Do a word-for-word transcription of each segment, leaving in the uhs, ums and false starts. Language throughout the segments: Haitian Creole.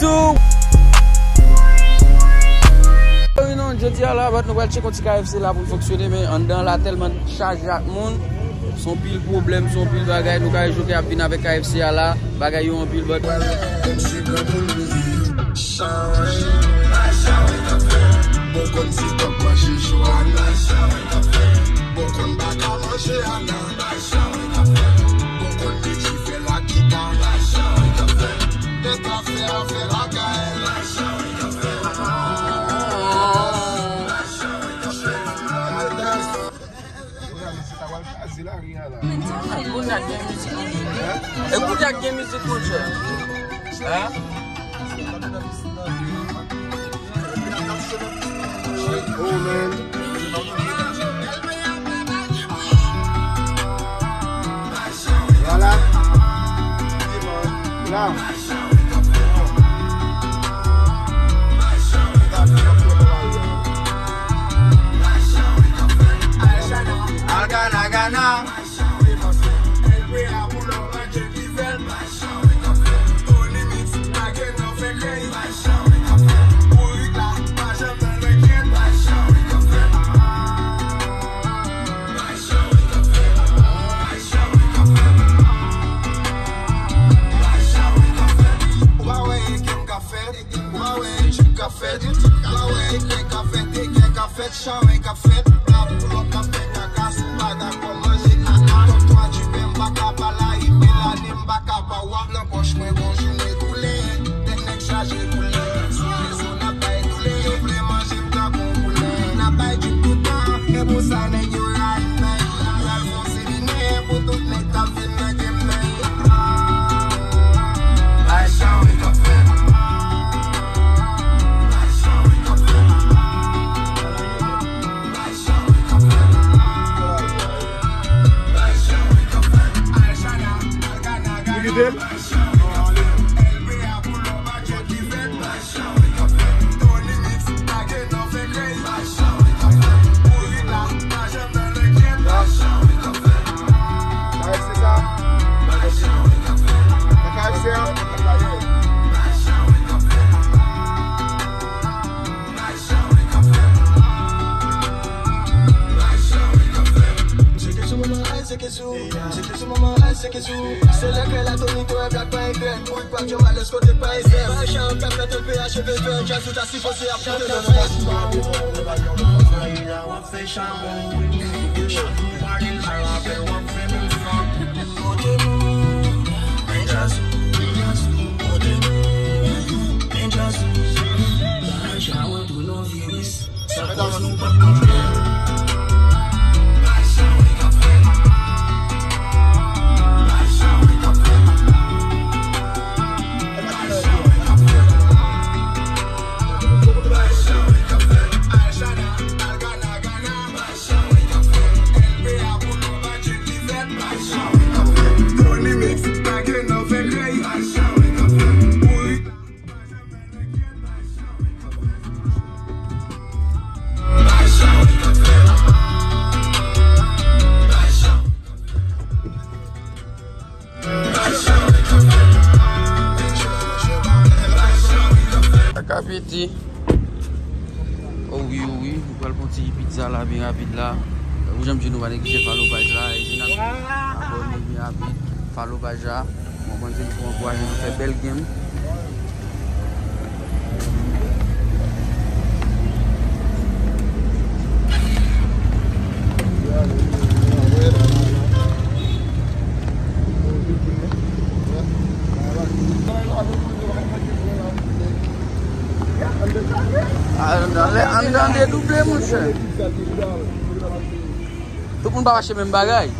Tou. Wi, non, jodi a la, but nou pral tcheke yon ti K F C la pou l fonksyone, men anndan la tèlman chaje ak moun. Se yon pil pwoblèm, se yon pil bagay. Nou ka wè jounen ap vin avèk K F C a la. Bagay yo anpil, but. Bon konn si t ap manje Joana. Bon konn pa ka manje Ana. Bon konn li ki fè la kita. Nèg la fè afè lakay. Ekout ak gen mizik, monchè. Hein? Oh, man. Voilà. Là. Agana, Agana. Fèt, fèt, chavè k ap fèt, la pou lòt k ap fè kaka, si w pa dakò manje kaka, tòp twa di pè m pa ka pa la, e melani m pa ka pa wa, nan pòch mwen gon jounen koulè, tèt nèg chaje koulè, sou rezo n ap bay doulè, yo vle manje m tankou koulè, n ap bay drip toutan, e pou sa nèg yo rayi m, men yo pral fon seminè, pou tout nèg k ap vin nan game nan. Bay chan wi k ap fèt. Kaka piti. Oh wi, oh wi, nou pral pran ti pizza la byen rapid la. Ou janm di nou pa neglije follow page la, e vin abòne byen rapid, follow page la. Mwen panse nou pou ankouraje nou fè bèl game. Ann, ann, ann, ann, dedouble, monchè. Tout moun pa mache menm bagay.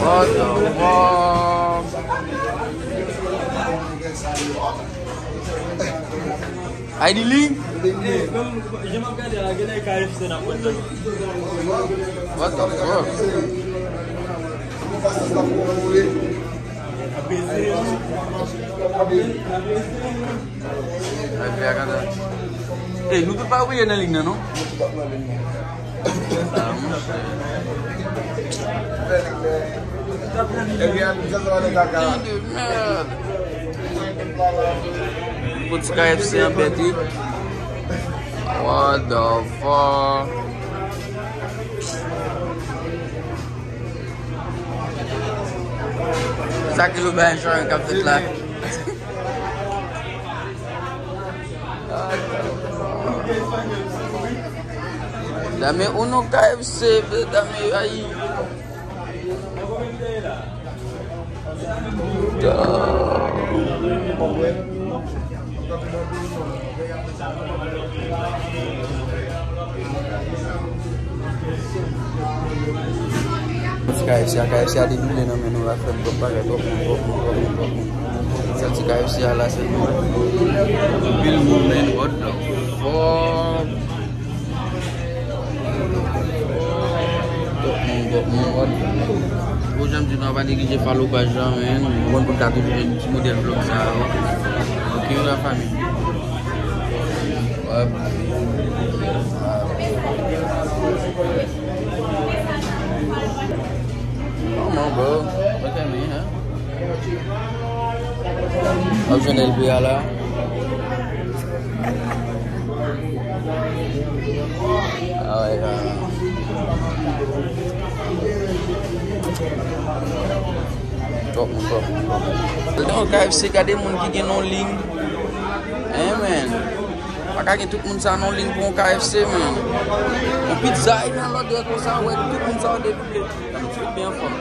What the fuck? Ay, di li? Jan m ap gade la, gen nèg K F C n ap wè nan. What the fuck? Ay, pè a gade. Ey, nou tout pa oubliye nan lig nan, non? Sa, monchè. Putain de merde. Pou ti K F C an pèdi. What the fuck? Sa ki yo bay jan k ap fèt la. Dame uno K F C, dame ahí. Ti K F C a, K F C a dedoule nan men nou la, frè m, twòp bagay, twòp moun, twòp moun, twòp moun, twòp moun. Sa ti K F C a la, se nou. Anpil moun, man, what the fuck? Twòp moun, twòp moun, what the fuck? Bon, jan m di nou, pa neglije follow paj la, man. Nou konn pou n ka toujou jwenn ti modèl vlog sa yo. Ok, la fanmi. Wap. Come on, bro. Look at me, huh? Ap jwenn L P a la. Ah, ouais, ah. Twòp moun, twòp moun, twòp moun. Non, K F C, gade moun ki gen non lig. Hein, man. Pa ka gen tout moun sa non lig pou yon K F C, man. Yon pizza, e nan lòdè konsa, wè, tout moun sa yo dedoule. Tout byen anfòm.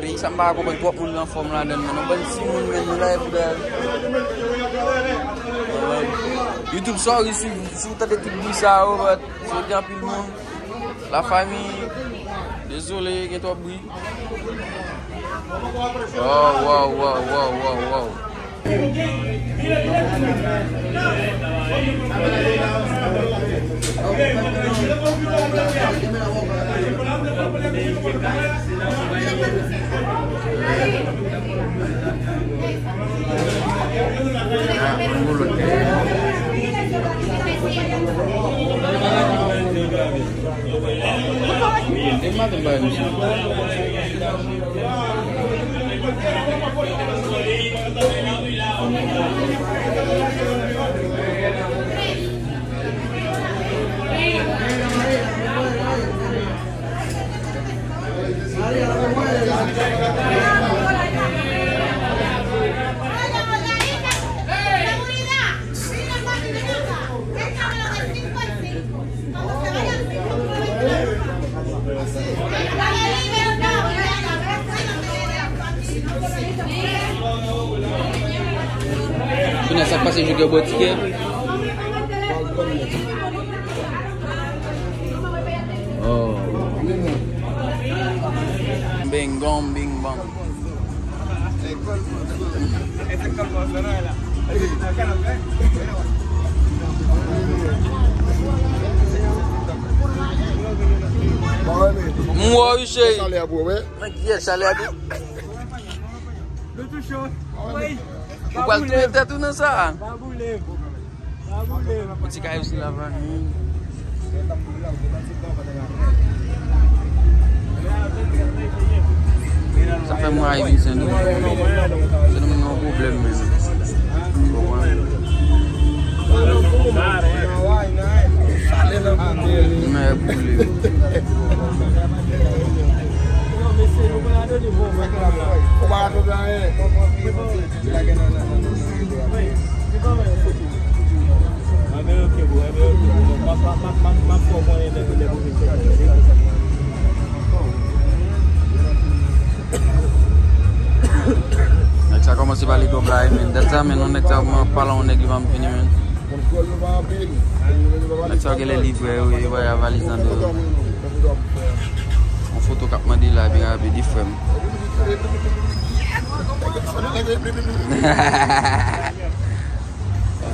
Peyi sa, m pa konprann twòp moun anfòm ladan l, man. Yon bann timoun, man, nou la e pou dèyè. YouTube, sorry si, si w tande tout bri sa yo, but se gen anpil moun. Lafanmi, dezole, gen twòp bri. Wow, wow, wow, wow, wow, wow. Kounye a sa k pase, jou gen bò tikè. Oh. Bing bong, bing bong. M wè w wi, cheri. Mwen ki yè chalè a tou. Ou pral touye tèt ou nan sa. Yon ti K F C la, man. Sa fè m rayi vin Sendomeng. Sendomeng gen yon pwoblèm menm. Ou konprann? Mè boule. Nèg sa kòmanse pale twòp la, men dat sa, men non, nèg sa kòmanse pale yon nèg li pa fini, men. Nèg sa genlè livrè yo, yo voye valiz nan do yo. Yon foto k ap mande la, byen rapid, wi, frè m. Yon foto k ap mande la, byen rapid, wi, frè m. Yon foto k ap mande la, byen rapid, wi, frè m.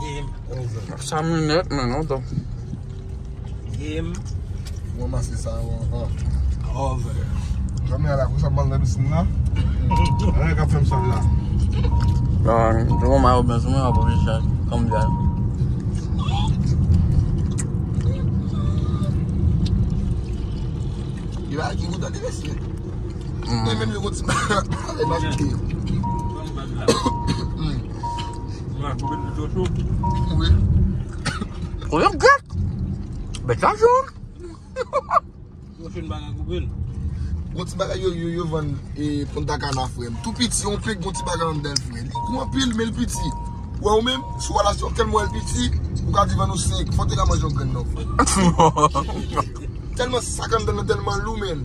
Game over. Sa minèt, men non, to. Game. Mwen mase sa, mwen. Over. Janm ala konsa mal nan pisin la. Ala ka fè m sal la. Bon, yo ma yo ben sou mwen ap oblije kòm bya. Li pa ki gouda de mesye. Men menm yo konti ale mache. Mwen koupe l pito cho. Wi. Ou yon gèt. Bèt la jòn. Yo fin bagay koupe l. Gon ti bagay yo yo yo vann e Punta Cana frè m. Tou piti, yon pik gon ti bagay anndan l frè. Li gwo anpil men l piti. Wè ou menm, si w al achte yon kèl mwen l piti, ou ka di vann ou senk, fò te ka manje yon grenn non frè. Tèlman sa k anndan nan tèlman lou men.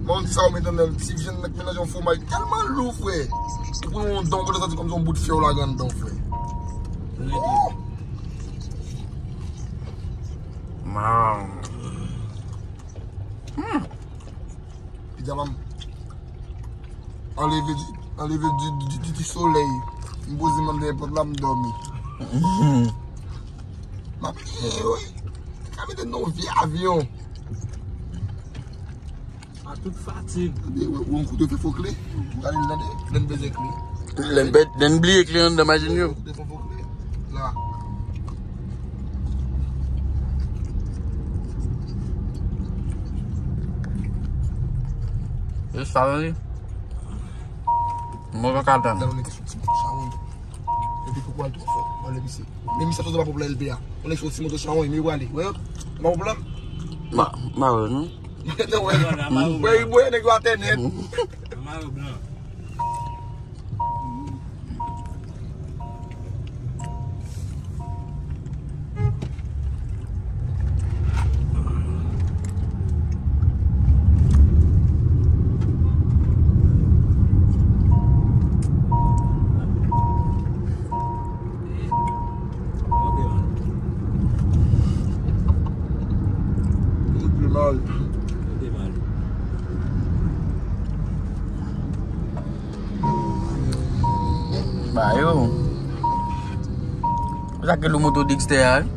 Moun sa ou met anndan l, ti vyann nan k melanje yon fwomaj tèlman lou frè. Ou pran yon don, ou santi kòm se yon bout fè ou lage anndan frè. Man. Pidjama m. Anleve di, anleve di, di, di, di solèy. M poze m anndan pòt la, m dòmi. M ap, eh, wi. Ka mete nan yon vye avyon. A tout fatig. Tande, wè, wè, yon kote fè fo kle. Ou gade l tande, lè n bezwen kle. Lè n pèd, lè n bliye kle anndan machin yo. Kote fè fo kle. La. E sa, wi. Mwen pa ka tann. Gade yon nèg ki soti, chawony. Epi pou kwal twò fò, mwen lè misye. Men misye ap soti pa pwòp la L P A. Yon nèg soti moto chawony, men yo prale. Wè yo? Pa pwòp la? Ma, ma wè, non? Non, wè. Wè, wè, nèg yo atè nèt. Mare blan. Ba yo. Sa ke lou moto Dexter a, wi.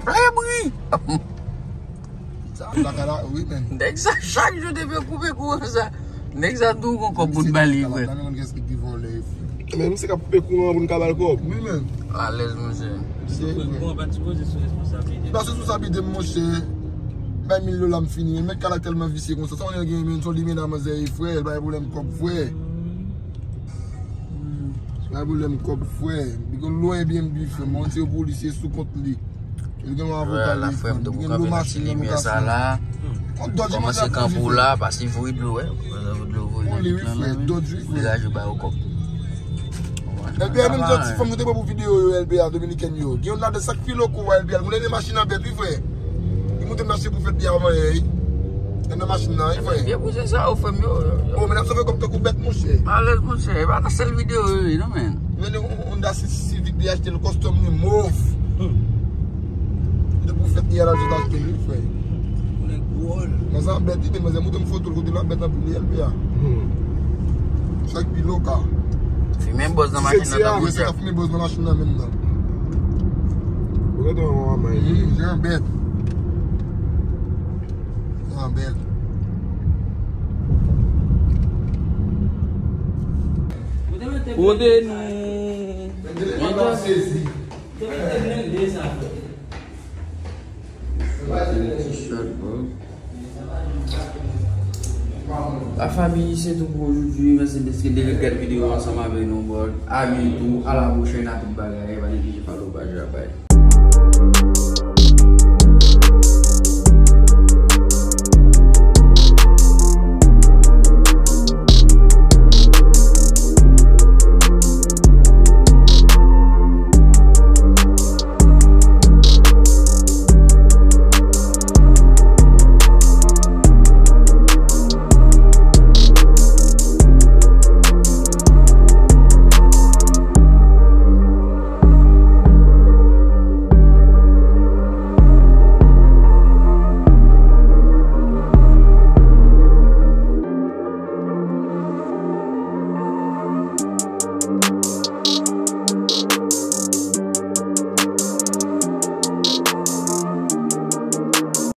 Fè bri. Sa, lakay la, wi, men. Nèg sa, chak jou te fè koupe kouran sa. Nèg sa tou gon kòb pou t ba li, frè. Nan men kès ki pi vòlè, frè. Men misye ka koupe kouran pou n ka ba l kòb. Wi, men. Alèz, monchè. Misye, frè. Kouran pa t sipoze sou responsablite. Pa sou responsablite m, monchè. Bay mil dola m fini. Men mèt kay la tèlman visye konsa. Sa w gen, men, son limena manzè, frè. L pa gen pwoblèm kòb, frè. Se pa pwoblèm kòb, frè. Li gen lwa Airbnb, frè. Mwen tire pou li, se sou kont li. Li gen yon avoka, li gen lwa machin nan lokasyon. Kòm Dodge, kòmanse kanpe w la, pase voye dlo, wè. Voye dlo, voye dlo. Li, wi, frè. Dodge, wi, frè. Degaje ba yo kòb. L P A, menm jan ti fanm nou te pran pou videyo yo, L P A, dominikèn yo. Gen youn ladan sa k pi loko, wè, L P A. Moun nan gen machin nan bèt, wi, frè. Li moute mache pou fèt li avan yè, wi. Nan machin nan, wi, frè. Byen pou se sa, ou frè m yo. Oh, men n ap sove kòb tankou bèt, monchè. Alèz, monchè. E pa nan sèl videyo yo ye, non, men. Men yon Honda Civic li achte l custom, li mov. Depi fèt li a la, jis achte l, wi, frè. Ou nèg dwòl. Manzè an bèt, wi, men manzè montre m foto l kote l an bèt anpil, wi, L P A. Sa k pi loka. Fimen bòz nan machin nan tankou sa. Fimen bòz nan machin nan menm nan. Ou rete yon manman. Jan bèt. Jan bèt. Kote nou. Mwen sezi. Ti shot, bro. La famille, c'est tout pour aujourd'hui. Mèsi dèske de gad videyo ansanm avèk nou, bro. A byento, à la prochaine, a tout bagay. Pa neglije follow paj la, bye.